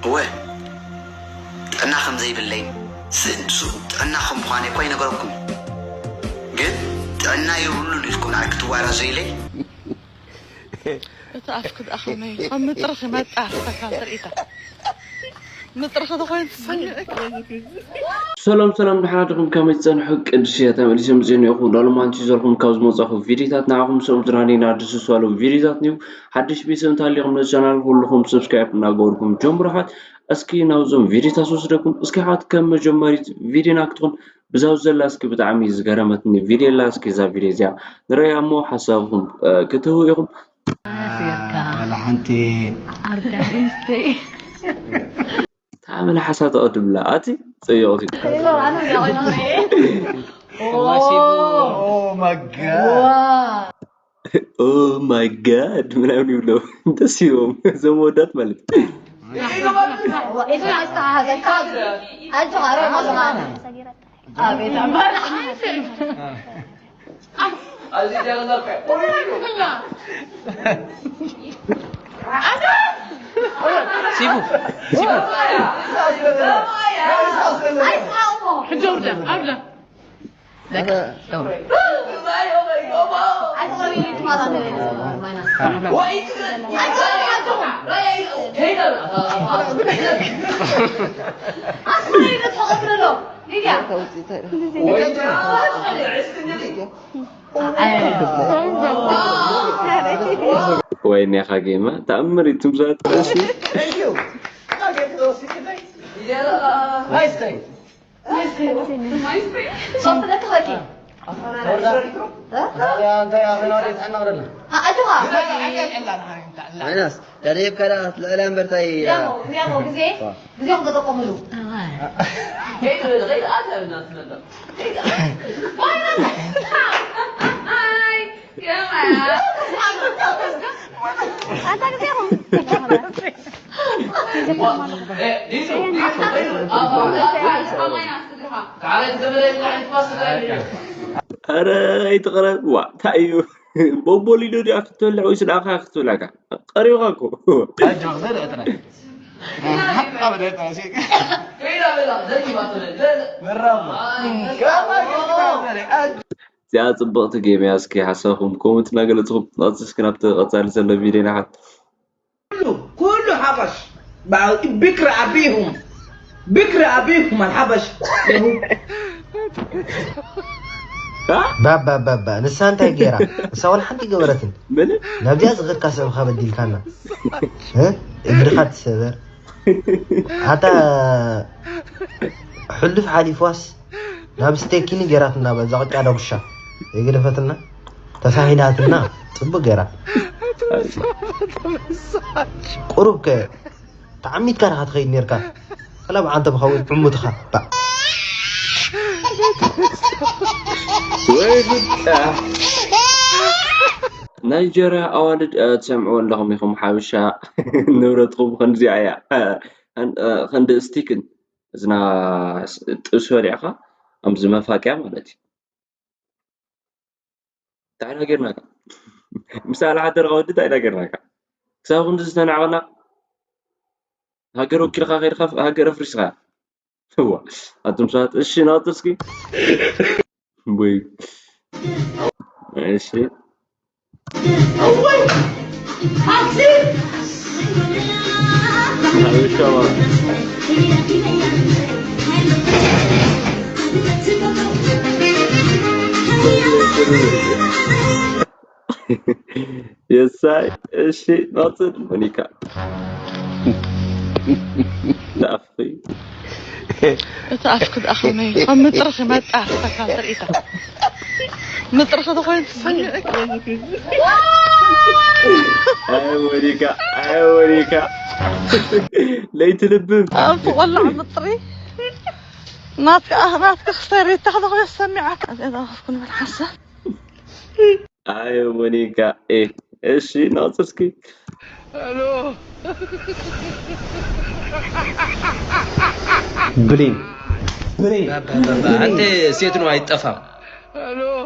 እወ፣ ጥዕና ከም ዘይብለይ፣ ስእን ስኡን ጥዕና ከም ምዃነይ እኳ ይነገረኩም እዩ። ግን ጥዕና የብሉን ኢልኩም ንዓይ ክትዋራዘዩለይ? እቲ ኣፍኪ ደኣ ከመይ እዩ? ካብ ምጥርኺ መጣ ኣፍካ ትርኢታ። ምጥርኺ ተኾይኑ ትሰምዕ። ሰላም ሰላም፣ ደሓን ዲኹም? ከመይ ትጸንሑ? ቅዱስ እየ ተመሊሰ መጺኤ እኒኦኹ። ሎማንቲ ይዘልኩም ካብ ዝመጻኹ ቪዲዮታት ንዓኹም ሰብኡት ዝራኒ ናድስስ ባሉ ቪዲዮታት እዩ። ሓድሽ ቤተሰብ እንተሃሊኹም ነዚ ቻናል ኩልኹም ሰብስክራይብ እናገበርኩም ጀምሩ። ሓት እስኪ ናብዞም ቪዲዮታት ዝወስደኩም እስኪ ሓት ከም መጀመሪት ቪዲዮና ክትኾን ብዛው ዘላ እስኪ ብጣዕሚ ዝገረመትኒ ቪዲዮ ኣላ። እስኪ እዛ ቪዲዮ እዚኣ ንረያ እሞ ሓሳብኩም ክትህቡ ኢኹም። ወላ ሓንቲ ኣርዳኢስተይ ታመለ ሓሳብ ተቐድምላ ኣቲ ጸየቕቲ Oh my god. Oh my god ምናምን ይብለው ደስ ይዎም እዞም ወዳት ማለት ሲቡ ሲቡ ሕጂ ኣውርዳ ኣውርዳ ወይኔ ኻጌማ ተኣምር እዩ ትምዛት እሺ Minus. Dari kada lala bertai. ኧረ ኣይትቕረብ ዋ እንታይ እዩ ቦቦሊኖ ድኣ ክትበልዕ ወይስ ንኣኻ ክትብላካ ቀሪብካ እኮ እዚኣ ጽብቕቲ ጌም እያ እስኪ ሓሳብኩም ኮመንት እናገለጽኩም ናብቲ እስኪ ናብቲ ቀጻሊ ዘሎ ቪድዮ ንሓት كله حبش بكر أبيهم بكر أبيهم الحبش ባባ ባባ ንሳ እንታይ ገይራ? ንሳ ዋላ ሓንቲ ገበረትን። ናብዚኣ ዝኸድካ ሰብኻ በዲልካና። እ? እግርኻ ትሰበር። ኣታ ሕሉፍ ሓሊፍዋስ ናብ ስቴኪኒ ገይራትና በዛ ቅጫ ዳጉሻ የገደፈትና ተሳሂላትና ጽቡቅ ገይራ ቁሩብ ከ ተዓሚትካ ዲኻ ትኸይድ ኔርካ ፈላ ብዓንተ ብኸውን ዕሙትኻ ባእ ወይ ጉድ ናይጀርያ ኣዋልድ ትሰምዕዎ ኣለኹም ኢኹም ሓበሻ ንብረትኩም ክንዚኣ እያ ክንዲ ስቲክን እዝና ጥብሲ በሊዕኻ ኣምዚ መፋቅያ ማለት እዩ እንታይ ኢና ጌርናካ ምሳሌ ሓደርካ ወዲ እንታይ ኢና ጌርናካ ክሳብ ክንዲ ዝተናዕቐና ሃገር ወኪልካ ከይድካ ሃገር ኣፍሪስካ እዋ ኣቱም ሰባት እሺ ናውጡ እስኪ ወይ እሺ የሳይ እሺ ናጽድ ሞኒካ ናፍሪ እቲ ኣፍኪ ደኣ ከመይ እዩ? ካብ ምጥርኺ መጣ ኣፍካ ካብ ትርኢታ ምጥርኺ ተኾይኑ ትሰምዕ ኣይ ሞኒካ ኣይ ሞኒካ ለይቲ ልብም ኣብ ትቆላዕ ምጥሪ ናትካ ናትካ ክስተሪ ታሕቲ ኮይኑ ሰሚዓካ እዚኣ ክፍኩን መልሓሳ ኣይ ሞኒካ ኤ እሺ ናውፅስኪ ብሌን ብሌን አንተ ሴት ነው አይጠፋም።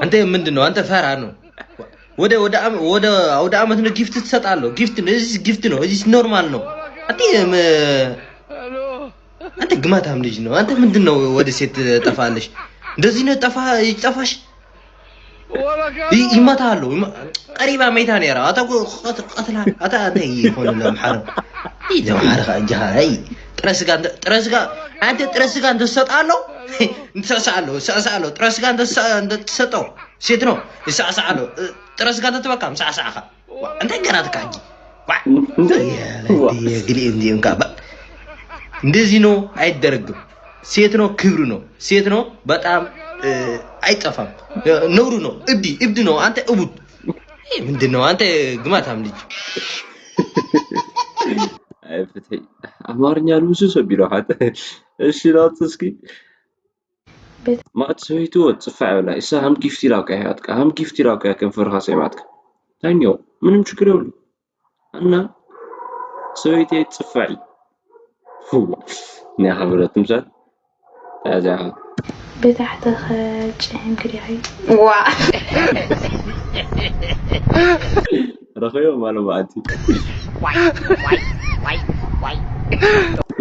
አንተ ምንድን ነው አንተ ፈራ ነው። ወደ ወደ አም- ወደ አውደ አመት ነው ጊፍት ትሰጣለህ። ጊፍት ነው እዚህ ጊፍት ነው እዚህ ኖርማል ነው። አንተ ም- አንተ ግማታም ልጅ ነው። አንተ ምንድን ነው ወደ ሴት ጠፋለሽ? እንደዚህ ነው ጠፋ ይጠፋሽ? ይ- ይመታሉ። ይመ- ቀሪባ መይታ ነራ። አታ ቀትላ አታ አንተ ይሆን ለምሐረ ይዘምሐረ ጃሃይ ጥረ ስጋ እንተ- ጥረ ስጋ አንተ ጥረ ስጋ እንተሰጣለው እንተሰሳለው ሰሳለው ጥረ ስጋ እንተሰጠው ሴት ነው ይሳሳለው ጥረ ስጋ እንተተበካ ምሳሳኻ እንታይ ገራትካ ሕጂ? ዋ፣ እንደ የለ፣ እንደ የግሊ፣ እንደ እንካ፣ በ-፣ እንደዚህ ነው አይደረግም። ሴት ነው፣ ክብር ነው። ሴት ነው፣ በጣም፣ እ፣ አይጠፋም። እ፣ ነውሩ ነው። እብዲ፣ እብድ ነው። አንተ እቡድ። ይሄ ምንድን ነው? አንተ ግማታም ልጅ። ኣይ ፍትሒ። ኣማርኛ ልውስስ ኣቢሉ ሓተ። እሺ፣ ናት እስኪ። ቤት ማት ሰበይቱ ወት ጽፋዕ ይብላ። እሳ ሃም ጊፍት ኢላ እኮ እያ ያትካ። ሃም ጊፍት ኢላ እኮ እያ ከንፈርኻ ሰይማትካ። ታኛው ምንም ችግር የብሉ። እና ሰበይተይ ጽፋዒ። ፍዋ። ናይ ሓበረት ምሳል። ታዚያ ቤት ኣሕተኸ ጭህም ክዲኺ። ዋ። ረኸዮ ማለ ማዕቲ። ዋይ፣ ዋይ፣ ዋይ፣ ዋይ።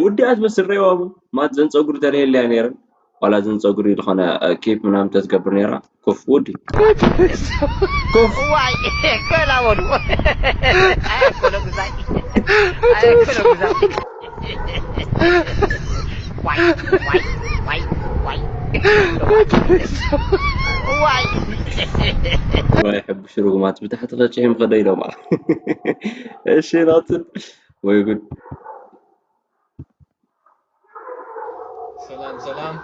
ውዲኣት መስል ረይዋሙ። ማት ዘን ጸጉሪ ተልሄልያ ነይረን። ዋላ ዘን ጸጉሪ ዝኾነ፣ እ፣ ኬፕ ምናምን ተትገብር ነይራ። ኮፍ ውዲ። ኮፍ። ዋይ፣ ኮላ ወዱ። ኣይ፣ ኮሎ ግዛይ። ኣይ፣ ኮሎ ግዛይ። ዋይ፣ ዋይ፣ ዋይ፣ ዋይ። ዋይ። ዋይ፣ ሕቡሽ ርጉማት ብታሕቲ ኸጭሒም ኸደ ኢሎማ። እሺ፣ ናትን። ወይ ጉድ። ሰላም፣ ሰላም።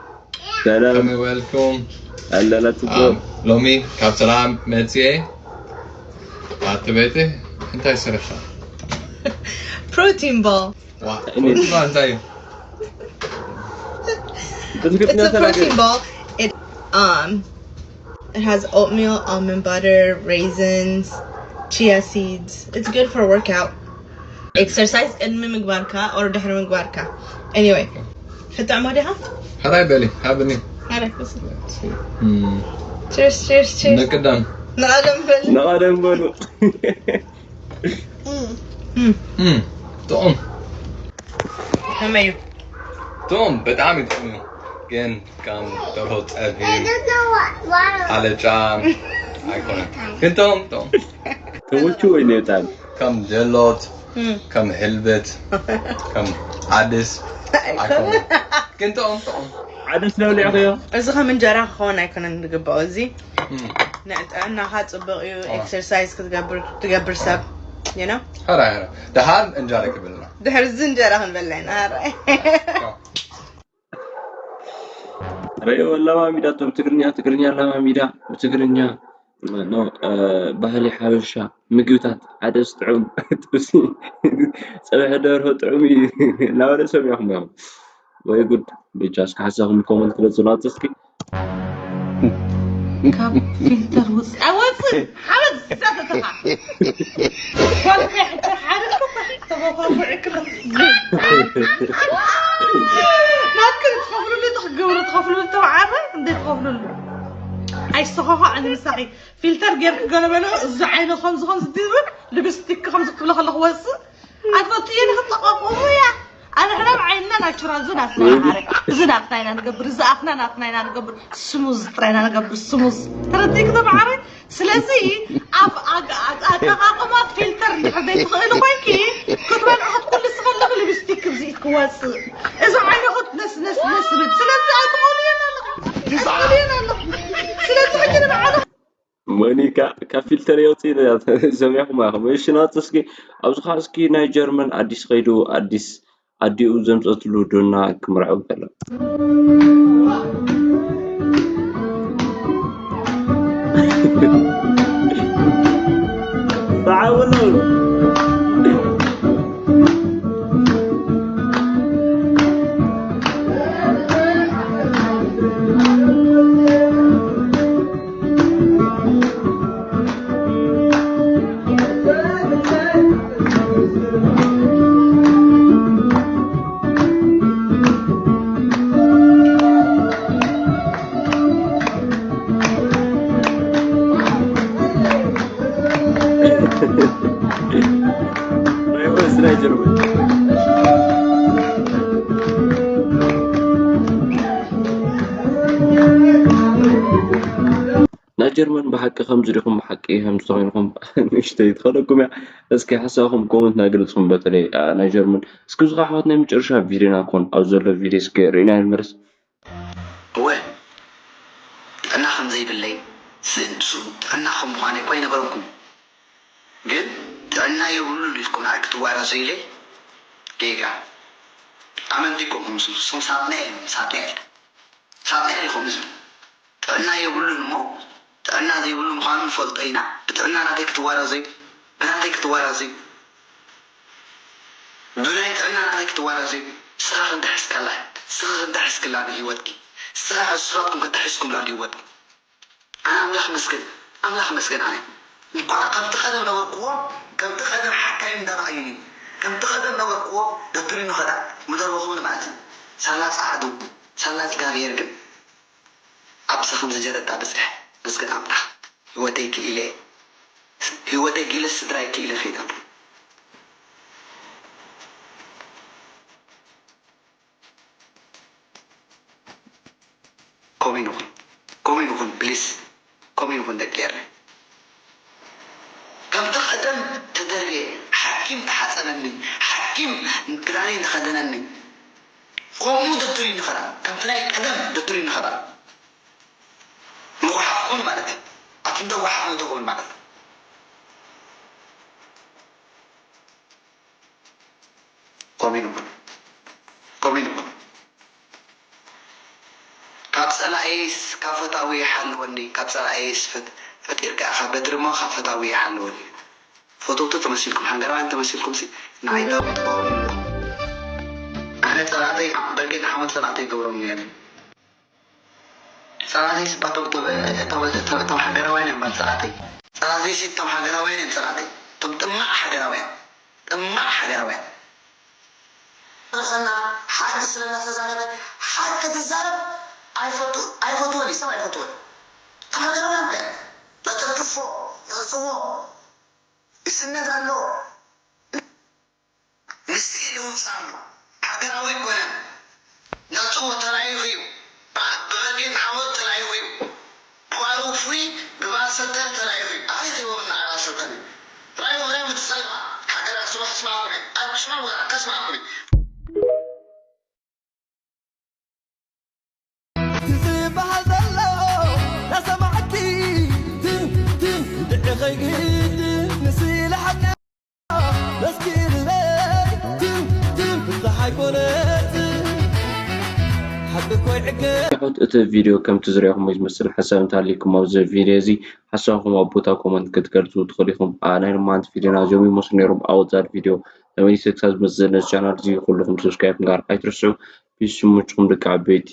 ሰላም። ከመይ ውዒልኩም? ኣለና ጽቡቕ። ኣም፣ ሎሚ ካብ ስራሕ መጽየ። ኣቲ ቤቲ፣ እንታይ ሰሪሕካ? ፕሮቲን ቦል። ዋ፣ እኔ ፕሮቲን ቦል እንታይ እዩ? በትግርኛ It's a ተናገር። Protein ball. It, um, it has oatmeal, almond butter, raisins, chia seeds. It's good for workout. Exercise ቅድሚ ምግባርካ or ድሕሪ ምግባርካ። Anyway, ክትጥዕሞ ዲኻ? ሕራይ በሊ፣ ሃብኒ። ሕራይ፣ ወስድ። እም። Cheers, cheers, cheers. ንቅደም። ንቐደም በሉ። ንቐደም በሉ። እም። እም። ጥዑም። ከመይ እዩ? ጥዑም፣ ብጣዕሚ ጥዑም እዩ። ግን ከም ደርሆ ጸብሒ፣ ኣልጫ ኣይኮነን። ግን ጥዑም፣ ጥዑም። ተመቹ ወይ ኔታን? ከም ጀሎት፣ እም። ከም ህልበት፣ ከም ዓድስ ኣይኮነን። ግን ጥዑም፣ ጥዑም። ዓድስ ለብሊዕኽዮ? እዚ ከም እንጀራ ክኸውን ኣይኮነን ዝግባኦ። እዚ እም። ንጥዕናኻ ጽቡቕ እዩ። ኣዋ። ኤክሰርሳይዝ ክትገብር፣ ትገብር ሰብ፣ you know? ሕራይ፣ ሕራይ። ደሓር እንጀራ ክብልና። ድሕሪ እዚ እንጀራ ክንበላ ኢና፣ ሕራይ። ኣዋ። ረዮ ኣለማሚዳ፣ ቶም ትግርኛ፣ ትግርኛ ኣለማሚዳ፣ ብትግርኛ፣ ኖ፣ እ፣ ባህሊ ሓበሻ፣ ምግብታት፣ ዓደስ ጥዑም፣ ጥብሲ፣ ጸብሒ ደርሆ ጥዑም እዩ። እናበለ ሰሚዕኹም እዮም። ወይ ጉድ። ብቻ እስኪ ሓሳኹም ኮመንት ግለጹ ናት እስኪ። ካብ ፊልተር ውጽእ። ኣይወጽእ። ሓበን ዝዛተተኻ። ኳልኩ ይሕተር ሓደ እኮ ተበኳኩዕ ክልኽ። ናትክን ትኸፍሉሉ፣ ትኽገብሩ፣ ትኸፍሉሉ፣ ተባዓረ፣ እንዴ ትኸፍሉሉ። ኣይሰኸኸ ኣነ ምሳኺ ፊልተር ጌርክ ገለ በለ፣ እዚ ዓይነ ከምዚ ከምዚ ትብል፣ ልብስቲክ ከምዚ ክትብለ ከለኹ ወጽእ። ኣትፈቱ እየ ንክጠቃቀሙ እያ። ኣነ ሕራም ዓይንና ናቹራል፣ እዚ ናትና እዩ፣ ማዕረ። እዚ ናትና ኢና ንገብር፣ እዚ ኣፍና ናትና ኢና ንገብር። ስሙዝ ጥራይ ኢና ንገብር፣ ስሙዝ። ተረዲእክ ዶ ማዕረ? ስለዚ ኣብ ኣግ-፣ ኣግ-፣ ኣጠቃቅማ ፊልተር እንድሕር ዘይትኽእሊ ኮይንኪ፣ ክትበልዒ ክትኩልሲ ከለኺ ሊፕስቲክ ክብዚ ኢድ ክወፅእ። እዚ ዓይንኺ ነስ ነስ ነስ ዝብል። ስለዚ ኣይትኾንዮን ኣለኹ። ኣይትኾንዮን ኣለኹ። ስለዚ ሕጂ ንባዕልኺ ሞኒካ ካብ ፊልተር የውፅእ ኢለ ሰሚዕኹም ኢኹም። እሺ ናት እስኪ ኣብዚ ከዓ እስኪ ናይ ጀርመን ኣዲስ ከይዱ ኣዲስ ኣዲኡ ዘምፀትሉ ዶና ክምርዐው ከሎ ተዓውሉ። ጀርመን ብሓቂ ከምዚ ዲኹም? ብሓቂ ከምዚ ተኾይንኩም ንእሽተይ ትኸለኩም እያ። እስኪ ሓሳብኩም ኮመንት እናገለጽኩም፣ በተለይ፣ አ፣ ናይ ጀርመን። እስኪ እዚ ኸዓ ኣሕዋት ናይ መጨረሻ ቪድዮና ክኾን፣ ኣብ ዘሎ ቪድዮ እስኪ ርኢና ንመለስ። እወ፣ ጥዕና ከም ዘይብለይ፣ ስእንሱ ጥዕና ከም ምዃነይ እኮ ኣይነገረኩም። ግን ጥዕና የብሉን ኢልኩም ንዓይ ክትዋራዘዩለይ? ጌጋ። ኣመንቲ እኮ ኢኹም፣ ንስኹም ሳጥናኤል፣ ሳጥናኤል፣ ሳጥናኤል ኢኹም። እዚ ጥዕና የብሉን እሞ፣ ጥዕና ዘይብሉ ምዃኑ ንፈልጦ ኢና። ብጥዕና ናተይ ክትዋራዘዩ፣ ብናተይ ክትዋራዘዩ፣ ብናይ ጥዕና ናተይ ክትዋራዘዩ። ንስኻ ክንድሕስካላ፣ ንስኻ ክንድሕስክላ ንህይወትኪ፣ ንስኻ ንስኻትኩም ክትድሕስኩምላ ንህይወትኩም። ኣነ ኣምላኽ መስገን፣ ኣምላኽ መስገን። ኣነ እንኳዕ ከምቲ ቀደም ነበርክዎ፣ ከምቲ ቀደም ሓካይም እንዳረኣዩኒ፣ ከምቲ ቀደም ነበርክዎ፣ ደብሪኑ ኸዳ ምደርበኹም ማለት እዩ። ሳላ ጻዕዱ፣ ሳላ እግዚኣብሔር ግን ኣብዛ ከም ዝጀረታ በጽሐ። መስገን ኣምላኽ፣ ህይወተይ ክኢለ፣ ህይወተይ ክኢለ፣ ስድራይ ክኢለ ከይደ። ከምኡ ንኹን፣ ከምኡ ንኹን፣ ፕሊስ፣ ከምኡ ንኹን ደቂ ኤረ። ከምቲ ቀደም ተደርብየ፣ ሓኪም ተሓጸበኒ፣ ሓኪም ክዳነይ ተኸደነኒ፣ ከምኡ ደድሪ ንኸዳ፣ ከምቲ ናይ ቀደም ደድሪ ንኸዳ። ምጉሓፍኩን ማለት እዩ። ኣቲ እንደ ጉሓፍ ንትኹን ማለት እዩ። ከምኡ ኢልኩም፣ ከምኡ ኢልኩም። ካብ ጸላኤይስ ካብ ፈታዊ ይሓልወኒ፣ ካብ ጸላኤይስ ፈት-፣ ፈጢርካ ኢኻ በትሪ እሞ ካብ ፈታዊ ይሓልወኒ። ፈተውቲ ተመሲልኩም፣ ሃገራውያን ተመሲልኩም ሲ ንዓይ ዳዊት ትገብሩኒ ኣለኹም። ኣነ ጸላእተይ በርጌድ ሓመድ ጸላእተይ ይገብሮም ነይረ። ጸላእተይስ እባ እቶም፣ እቶም፣ እቶም፣ እቶም ሃገራውያን እዮም ጸላእተይ። ጸላእተይሲ እቶም ሃገራውያን እዮም ጸላእተይ። እቶም ጥማዕ ሃገራውያን። ጥማዕ ሃገራውያን። ርእሰና ሓቂ ስለ እናተዛረበ፣ ሓቂ ትዛረብ ኣይፈቱ-፣ ኣይፈትዎን እዩ፣ ሰብ ኣይፈትዎን። እቶም ሃገራውያን ከ? ነተርክፎ፣ ነተጽዎ፣ ይስነድ ኣሎ። ምስጢር ይወጽእ ኣሎ። ሃገራዊ ኣይኮነን። ነጽዎ ተላኢኹ እዩ። ብ-፣ ብበርጌድ ሓወት ተላኢኹ እዩ። ብዋሎ ፍሪ ብባሰተር ተላኢኹ እዩ። ኣበይ ከይቦም ንዓና ሰልጠነ? ራይ ወራይ ምትሰልማ። ሃገር ኣስመራ ኣስመራኩም እዩ። ኣስመራ ወራ ኣስመራኩም እዩ። እቲ ዝበሃል ዘሎ ናሰማዕኪ ትም ትም ድዕኸይ ግድን ንስለ ሓና መስኪርበይ ትም ትም ብፀሓይ ኮነት ሓቂ ኮይ ዕገ። ኣሕዋት፣ እቲ ቪድዮ ከምቲ ዝረኣኹሞ ዝመስል ሓሳብ እንተሃልይኩም ኣብዚ ቪድዮ እዚ ሓሳብኩም ኣብ ቦታ ኮመንት ክትገልጹ ትኽእሉ ኢኹም። ኣ፣ ናይ ሎማዓንቲ ቪድዮና እዚኦም ይመስሉ ነይሮም። ኣብ ወጻኢ ቪድዮ ተመሊሰ ክሳብ ዝመጽእ ነዚ ቻናል እዚ ኩልኹም ሰብስክራይብ ምግባር ኣይትርስዑ። ፒስ፣ ይመችኹም ደቂ ዓበይቲ።